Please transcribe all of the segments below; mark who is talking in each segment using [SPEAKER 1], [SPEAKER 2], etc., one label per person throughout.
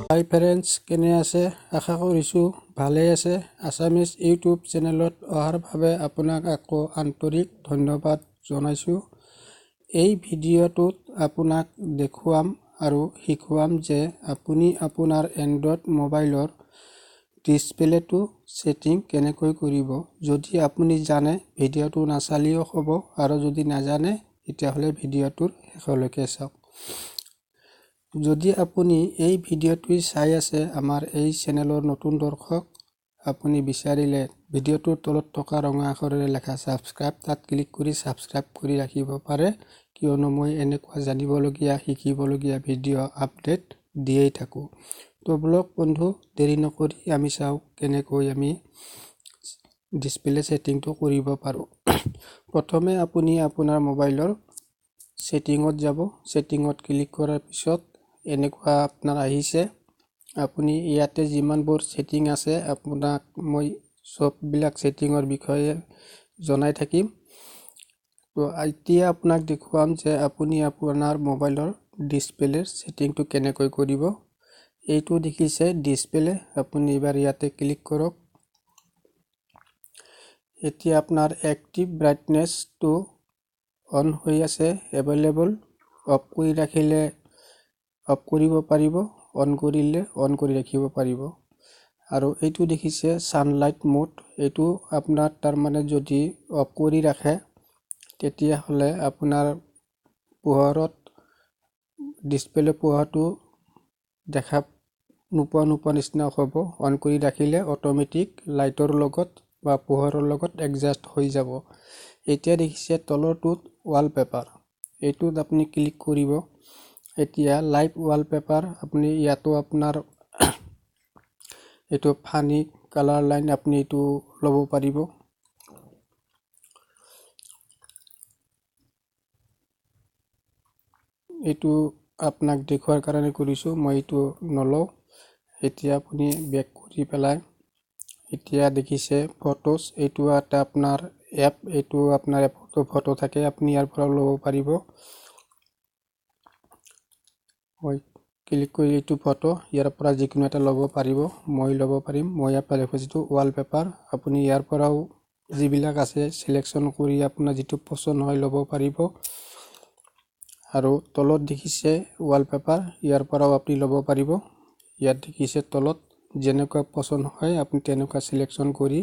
[SPEAKER 1] হাই friends, কেনে আছে? আশা কৰিছোঁ ভালেই আছে। আছামিজ ইউটিউব চেনেলত অহাৰ বাবে আপোনাক আকৌ আন্তৰিক ধন্যবাদ জনাইছোঁ। এই ভিডিঅ'টোত আপোনাক দেখুৱাম আৰু শিকোৱাম যে আপুনি আপোনাৰ এণ্ড্ৰইড মোবাইলৰ ডিছপ্লেটো ছেটিং কেনেকৈ কৰিব। যদি আপুনি জানে ভিডিঅ'টো নাচালেও হ'ব, আৰু যদি নাজানে তেতিয়াহ'লে ভিডিঅ'টোৰ শেষলৈকে চাওক। যদি আপুনি এই ভিডিঅ'টো চাই আছে, আমাৰ এই চেনেলৰ নতুন দৰ্শক, আপুনি বিচাৰিলে ভিডিঅ'টোৰ তলত থকা ৰঙা আখৰেৰে লেখা ছাবস্ক্ৰাইব, তাত ক্লিক কৰি ছাবস্ক্ৰাইব কৰি ৰাখিব পাৰে, কিয়নো মই এনেকুৱা জানিবলগীয়া শিকিবলগীয়া ভিডিঅ' আপডেট দিয়েই থাকোঁ। তো বলক বন্ধু, দেৰি নকৰি আমি চাওঁ কেনেকৈ আমি ডিছপ্লে ছেটিংটো কৰিব পাৰোঁ। প্ৰথমে আপুনি আপোনাৰ মোবাইলৰ ছেটিঙত যাব। ছেটিঙত ক্লিক কৰাৰ পিছত এনেকুৱা আপোনাৰ আহিছে। আপুনি ইয়াতে যিমানবোৰ ছেটিং আছে আপোনাক মই চববিলাক ছেটিঙৰ বিষয়ে জনাই থাকিম। তো এতিয়া আপোনাক দেখুৱাম যে আপুনি আপোনাৰ মোবাইলৰ ডিছপ্লেৰ ছেটিংটো কেনেকৈ কৰিব। এইটো দেখিছে ডিছপ্লে, আপুনি এইবাৰ ইয়াতে ক্লিক কৰক। এতিয়া আপোনাৰ এক্টিভ ব্ৰাইটনেছটো অন হৈ আছে, এভেইলেবল। অফ কৰি ৰাখিলে অফ কৰিব পাৰিব, অন কৰিলে অন কৰি ৰাখিব পাৰিব। আৰু এইটো দেখিছে ছানলাইট মোড, এইটো আপোনাৰ তাৰমানে যদি অফ কৰি ৰাখে তেতিয়াহ'লে আপোনাৰ পোহৰত ডিছপ্লে পোহৰটো দেখা নোপোৱা নোপোৱা নিচিনা হ'ব। অন কৰি ৰাখিলে অট'মেটিক লাইটৰ লগত বা পোহৰৰ লগত এডজাষ্ট হৈ যাব। এতিয়া দেখিছে তলৰটোত ৱালপেপাৰ, এইটোত আপুনি ক্লিক কৰিব। এতিয়া লাইভ ৱালপেপাৰ, আপুনি ইয়াতো আপোনাৰ এইটো ফানি কালাৰ লাইন আপুনি এইটো ল'ব পাৰিব। এইটো আপোনাক দেখুৱাৰ কাৰণে কৰিছোঁ, মই এইটো নলওঁ। এতিয়া আপুনি বেক কৰি পেলাই এতিয়া দেখিছে ফটোজ, এইটো এটা আপোনাৰ এপ, এইটো আপোনাৰ এপতো ফটো থাকে, আপুনি ইয়াৰ পৰাও ল'ব পাৰিব। মই ক্লিক কৰি এইটো ফটো ইয়াৰ পৰা যিকোনো এটা ল'ব পাৰিব, মই ল'ব পাৰিম। মই ইয়াৰ পৰা দেখুৱাইছোঁ ৱালপেপাৰ, আপুনি ইয়াৰ পৰাও যিবিলাক আছে চিলেকশ্যন কৰি আপোনাৰ যিটো পচন্দ হয় ল'ব পাৰিব। আৰু তলত দেখিছে ৱালপেপাৰ, ইয়াৰ পৰাও আপুনি ল'ব পাৰিব। ইয়াত দেখিছে তলত যেনেকুৱা পচন্দ হয় আপুনি তেনেকুৱা চিলেকশ্যন কৰি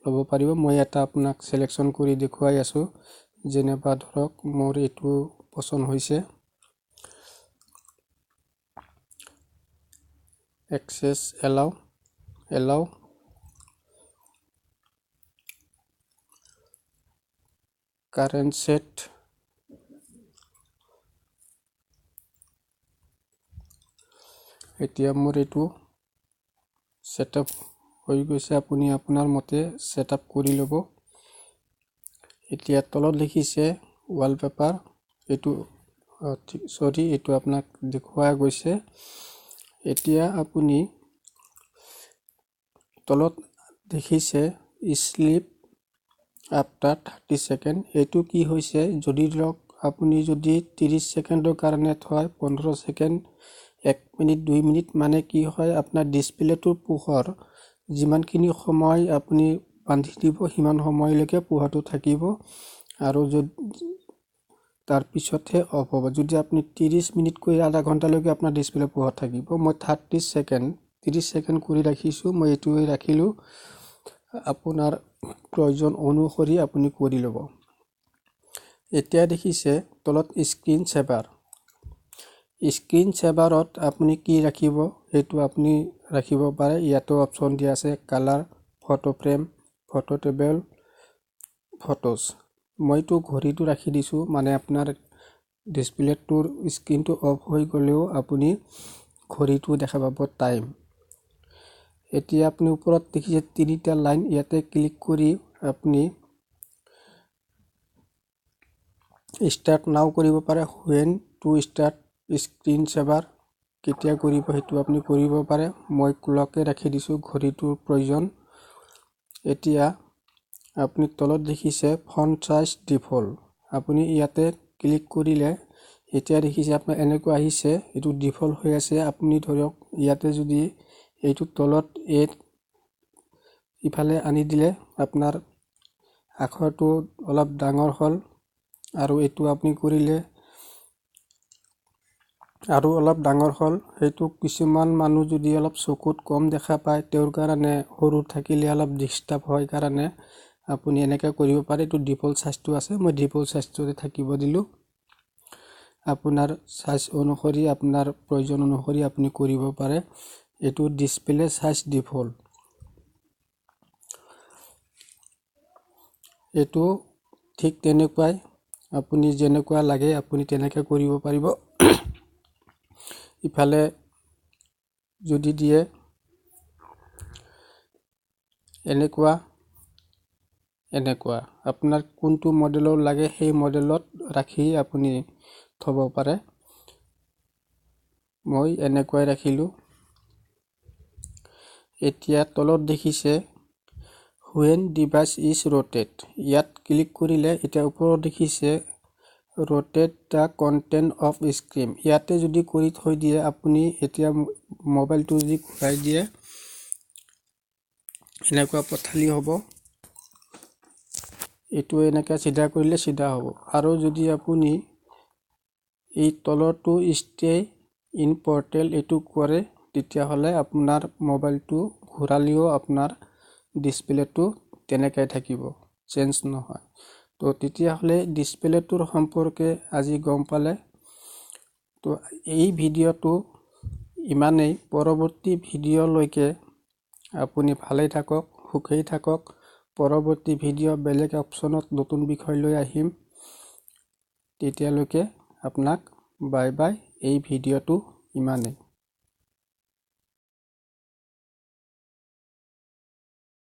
[SPEAKER 1] ল'ব পাৰিব। মই এটা আপোনাক চিলেকশ্যন কৰি দেখুৱাই আছোঁ, যেনিবা ধৰক মোৰ এইটো পচন্দ হৈছে। Access allow, allow, current set, এতিয়া মোৰ এইটো ছেটআপ হৈ গৈছে। আপুনি আপোনাৰ মতে ছেটআপ কৰি ল'ব। এতিয়া তলত লিখিছে ৱালপেপাৰ, এইটো চৰি এইটো আপোনাক দেখুওৱা গৈছে। এতিয়া আপুনি তলত দেখিছে শ্লিপ আফটাৰ 30 ছেকেণ্ড, এইটো কি হৈছে, যদি ধৰক আপুনি যদি 30 ছেকেণ্ডৰ কাৰণে থয়, 15 ছেকেণ্ড, 1 মিনিট, 2 মিনিট, মানে কি হয় আপোনাৰ ডিছপ্লেটোৰ পোহৰ যিমানখিনি সময় আপুনি বান্ধি দিব সিমান সময়লৈকে পোহৰটো থাকিব, আৰু যদি তাৰপিছতহে অফ হ'ব। যদি আপুনি 30 মিনিটকৈ আধা ঘণ্টালৈকে আপোনাৰ ডিছপ্লে পোহৰ থাকিব। মই 30 ছেকেণ্ড, 30 ছেকেণ্ড কৰি ৰাখিছোঁ, মই এইটোৱে ৰাখিলোঁ। আপোনাৰ প্ৰয়োজন অনুসৰি আপুনি কৰি ল'ব। এতিয়া দেখিছে তলত স্ক্ৰীণ ছেভাৰ, স্ক্ৰীণ ছেভাৰত আপুনি কি ৰাখিব সেইটো আপুনি ৰাখিব পাৰে। ইয়াতো অপশ্যন দিয়া আছে colour, photo frame, photo table, photos. মইতো ঘড়ীটো ৰাখি দিছোঁ, মানে আপোনাৰ ডিছপ্লেটোৰ স্ক্ৰীণটো অফ হৈ গ'লেও আপুনি ঘড়ীটো দেখা পাব টাইম। এতিয়া আপুনি ওপৰত দেখিছে তিনিটা লাইন, ইয়াতে ক্লিক কৰি আপুনি ষ্টাৰ্ট নাও কৰিব পাৰে। When to start screen saver কেতিয়া কৰিব সেইটো আপুনি কৰিব পাৰে। মই ক্লকে ৰাখি দিছোঁ, ঘড়ীটোৰ প্ৰয়োজন। এতিয়া আপুনি তলত দেখিছে ফণ্ট চাইজ ডিফল্ট, আপুনি ইয়াতে ক্লিক কৰিলে এতিয়া দেখিছে আপোনাৰ এনেকুৱা আহিছে, এইটো ডিফল্ট হৈ আছে। আপুনি ধৰক ইয়াতে যদি এইটো তলত এই ইফালে আনি দিলে আপোনাৰ আখৰটো অলপ ডাঙৰ হ'ল, আৰু এইটো আপুনি কৰিলে আৰু অলপ ডাঙৰ হ'ল। সেইটো কিছুমান মানুহ যদি অলপ চকুত কম দেখা পায়, তেওঁৰ কাৰণে সৰু থাকিলে অলপ ডিষ্টাৰ্ব হয় কাৰণে আপুনি এনেকৈ কৰিব পাৰে। এইটো ডিফল্ট চাইজটো আছে, মই ডিফল্ট চাইজটোতে থাকিব দিলোঁ। আপোনাৰ চাইজ অনুসৰি, আপোনাৰ প্ৰয়োজন অনুসৰি আপুনি কৰিব পাৰে। এইটো ডিছপ্লে চাইজ ডিফল্ট, এইটো ঠিক তেনেকুৱাই আপুনি যেনেকুৱা লাগে আপুনি তেনেকৈ কৰিব পাৰিব। ইফালে যদি দিয়ে এনেকুৱা এনেকুৱা, আপোনাৰ কোনটো মডেলৰ লাগে সেই মডেলত ৰাখি আপুনি থ'ব পাৰে। মই এনেকুৱাই ৰাখিলোঁ। এতিয়া তলত দেখিছে when device is rotate, ইয়াত ক্লিক কৰিলে এতিয়া ওপৰত দেখিছে rotate the content of screen, ইয়াতে যদি কৰি থৈ দিয়ে আপুনি, এতিয়া মোবাইলটো যদি ঘূৰাই দিয়ে এনেকুৱা পথালি হ'ব। এইটো এনেকৈ চিধা কৰিলে চিধা হ'ব। আৰু যদি আপুনি এই তলৰটো ষ্টে ইন পৰ্টেল এইটো কৰে, তেতিয়াহ'লে আপোনাৰ মোবাইলটো ঘূৰালেও আপোনাৰ ডিছপ্লেটো তেনেকৈ থাকিব, চেঞ্জ নহয়। তো তেতিয়াহ'লে ডিছপ্লেটোৰ সম্পৰ্কে আজি গম পালে। তো এই ভিডিঅ'টো ইমানেই। পৰৱৰ্তী ভিডিঅ'লৈকে আপুনি ভালেই থাকক, সুখেই থাকক। পৰৱৰ্তী ভিডিঅ' বেলেগ অপশ্যনত নতুন বিষয় লৈ আহিম। তেতিয়ালৈকে আপোনাক বাই বাই। এই ভিডিঅ'টো ইমানেই।